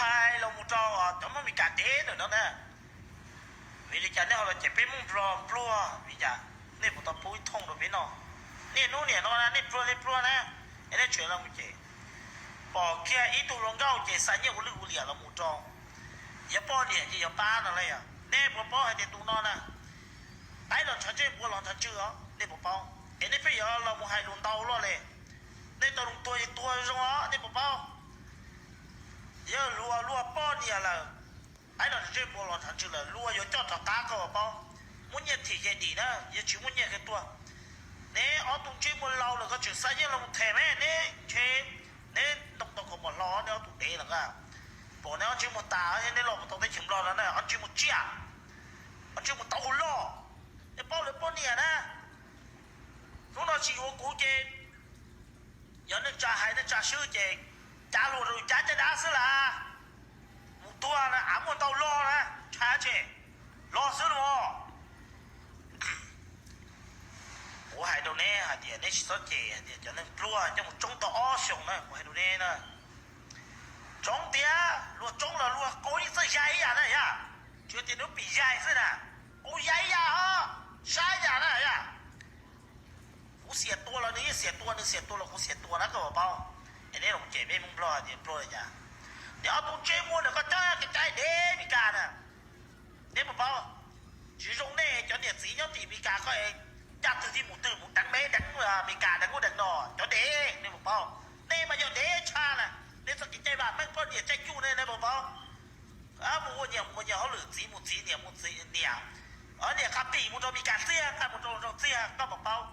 Hais los mus rau cov Hmoob Meskas dev ntawm no na, vim li cas nej ho los cem peb Hmoob Nplog pluag? Vim cas nej puas tau pub ib thooj rau peb noj? Niaj hnub niam no na nej pluag nej pluag na, es nej tseem los mus cem. Pom kiag ib tug hluas nkauj ces xa nyiaj ua lwj ua liam los mus rau, yog poj niam ces yog pab no li. Nej puas paub hais tias tus no na, taib los ntshav ntsej npua los ntshav ntswg os, nej puas paub? Es nej pheej yuav los mus hais lus ntau luaj li. Nej tau lus tuag es tuag zoo os, nej puas paub? Yog luag luag poj niam lawm, taib los ntshav ntsej npua los ntshav ntswg lawm, luag yuav coj rov qab, koj puas paub? Muab nyiaj thim ces dim na, yog tsis muaj nyiaj koj tuag. Neb ob tug ntsej muag laus lawm koj tseem xa nyiaj los mus them me, neb ntshe neb ntoo tau kaus mom hlo, neb ob tug dev lawm. Pom neb ob ntsej muag tas, neb los mus tau teb chaws Nplog no na, ob ntsej muag tsiaj, ob ntsej muag tau hau loj. Neb paub lawv poj niam na. Hnub no tsis yuav kuv ces yog neej tsa hais neej tsa swb ces cav luag rau cav caj dab xwb las. Mus tuag na, av muaj ntau loj na, ntshai tse, loj xwb los. Kuv hais rau neb hais tias neb tsis txhob cem hais tias cov neeg pluag coj mus tsoob tau ob xyoos na, kuv hais rau neb na. Tsoob tiag, luag tsoob los luag qau yeej txawj yaig ib yam na yom. Tsuas tias nws pim yaig xwb na, qau yaig ib yam os, sab ib yam na yom. Kuv xiam tua los nws yeej xiam tua, nws xiam tua los kuv xiam tua na, koj puas paub? Es neb los cem peb Hmoob Nplog tias pluag li cas? Neb ob tug ntsej muag ntawm koj cov kev cai dev Meskas na, neb puas paub? Tsis zoo nej cov niam txiv nyob tim Meskas koj, ncaj twg thiaj mus twg, mus deev me deev Meskas deev ub deev no, cov dev, nej puas paub? Nej mas yog dev tshaj na, nej txoj kev cai vam meej poj niam caij cuj ne, nej puas paub? Mus ua nyias mus ua nyias hauj lwm, txiv mus txiv, niam mus txiv niam, niam qab pim mus rau Meskas txiag, qab mus rau rau txiag, koj puas paub?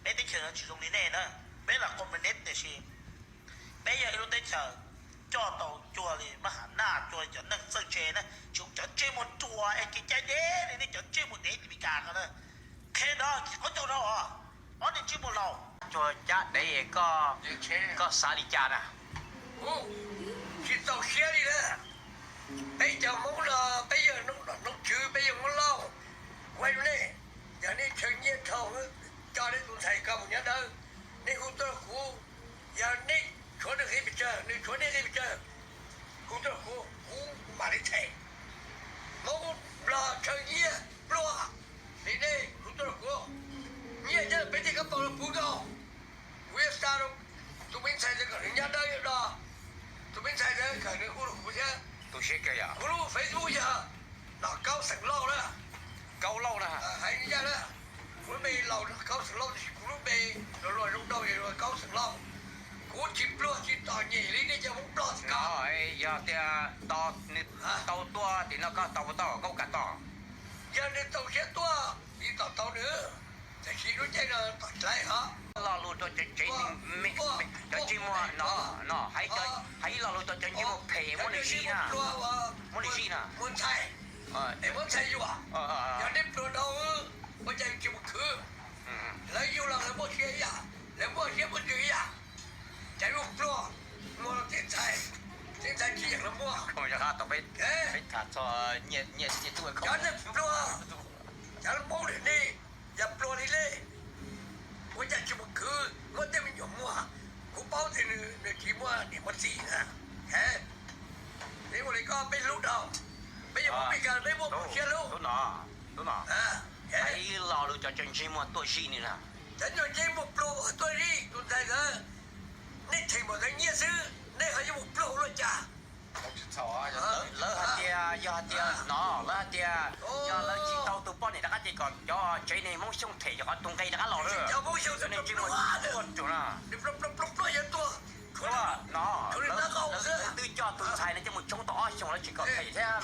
Peb teb chaws no tsis zoo li nej na, peb los komunis tiam sis peb yog ib lub teb chaws coj tau cuag li Mab Ham Naj, cuag li cov neeg txawj ntse na, tsis cov ntsej muag ruam es kev cai dev li nej cov ntsej muag dev tim Meskas no na. Qhia ntawd qhov ncauj rau os, ob niag ntsej muag laus. Cuag cab dev, koj xav li cas na? Tsis txaus siab li na. Peb cov Hmoob no peb yog Hmoob nom Hmoob tswv, peb yog Hmoob Lauj. Kuv hais rau nej, yog nej ntshaw nyiaj dhau, coj nej tus ntxhais ko mus nyob dawb, nej hu tuaj rau kuv. Yog nej tshuav nws qhia pes tsawg, nws tshuav nej qhia pes tsawg, hu tuaj rau kuv, kuv mam li them. Hmoob Nplog ntshaw nyiaj pluag li nej hu tuaj rau kuv. Nyiaj nyob peb tej kab paus los puv nkaus. Kuv yuav xa rau tus me ntxhais ntawd kom nws nyob dawb nyob do. Tus me ntxhais ntawd kom nws hu rau kuv thiab. Kuv lub Facebook yog Nom Kaub xeem Lauj na. Kaub Lauj na. Hais ncaj na, kuv lub npe laus Nom Kaub xeem Lauj tiam sis kuv lub npe luag luag zoo dua Kaub xeem Lauj. Kuv tsis pluag tsis txom nyem li nej cov Hmoob Nplog ko. Yog tias nws tau tuaj tim no koj tau puas tau, koj kam tau? Yog nws txaus siab tuaj, kuv yeej tau tau nws, tiam sis lub caij no tom dlaiv os. Lo lus rau cov tsev, cov ntsej muag no, no, hais ib lo lus rau cov ntsej muag phem muab nws zij na, muab nws zij na. Muab ntxhais, es muab ntxhais yuam. Yog nej pluag dhau, ua cas tsis mus khwv? Lawv yug los lawv muaj siab ib yam, lawv muaj siab muaj ntsws ib yam. Cas yuav pluag, muag los tib ntxhais, tib ntxhais tsis yeem los muag. Cov neeg pluag, cov Hmoob li nej, yog pluag li nej, ua cas tsis mus khwv, muab tej me nyuam muag? Kuv paub tias nws tsis muaj niam muaj txiv na. Peb ua li koj peb hlub dhau, peb yog Hmoob Meskas peb muaj siab hlub. Hais ib lo lus cov tsev ntsej muag tuaj zij nws na. Cov nyuag ntsej muag pluag tuaj zij tus ntxhais ntawd, nej them npaum ntawd nyiaj xwb nej ho yuav mus pluag ua luaj cas? Lawv hais tias, yog hais tias no, lawv hais tias yog lawv tsis tau tus poj niam rov qab ces kom cov tsev neeg Hmoob Xyooj them cov qhov tus nqe rov qab los lawm. Cov neeg ntsej muag tuaj rau na. Lawv twb coj tus ntxhais no coj mus tshoob tau ob xyoos lawv tsis kom them thiab.